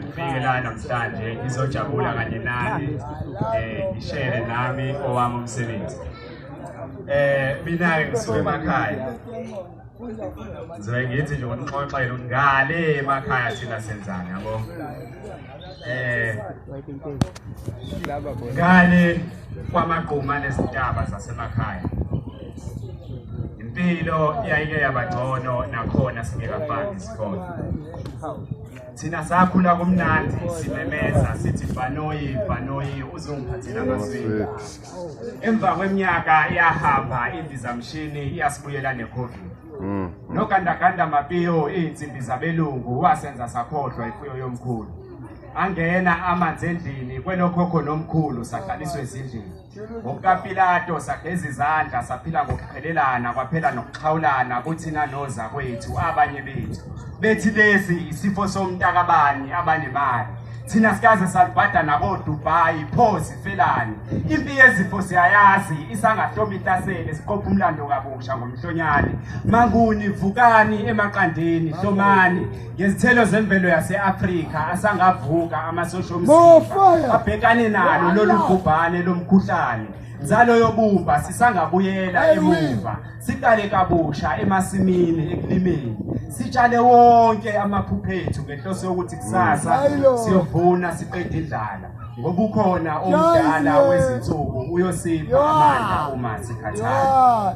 Ngifike la namhlanje ngizojabula kanye nani, ngishere nami owami umsebenzi. Mina-ke ngisuke emakhaya. Ngizobe ngithi nje ukunixoxela ukuthi ngale emakhaya thina senzani, yabo. Ngale kwamagquma nezintaba zasemakhaya. Impilo yayike yabangcono nakhona singekafaki isikole. Thina sakhula kumnandi simemeza sithi bhanoyi bhanoyi uzongiphathela amaswidi. Emva kweminyaka yahamba indizamshini iyasibuyela neCovid. Nogandaganda mapiyo iy'nsimbi zabelungu wasenza sakhohlwa imfuyo yomkhulu. Angena amanzi endlini kwelokhokho nomkhulu sahlaliswa ezindlini. NgokukaPilato sageza izandla saphila ngokuqhelelana kwaphela nokuxhawulana kuthina nozakwethu abanye bethu. Bethi lesi isifo somntakabani abanemali. Thina sikaze salubhada nakoDubai pho sifelani. Impi yezifo siyayazi isangahlomi ihlasele siqopha umlando kabusha ngomhlonyane. Manguni vukani emaqandeni hlomani ngezithelo zemvelo yase-Afrika asangavuka amasosha omzimba abhekane nalo lolu bhubhane lomkhuhlane. Nzalo yobumba sisangabuyela emuva siqale kabusha emasimini ekulimeni sitshale wonke amaphupho ethu ngenhloso yokuthi kusasa siyovuna siqede indlala ngoba ukhona omdala wezinsuku uyosipha amandla uma sikhathala.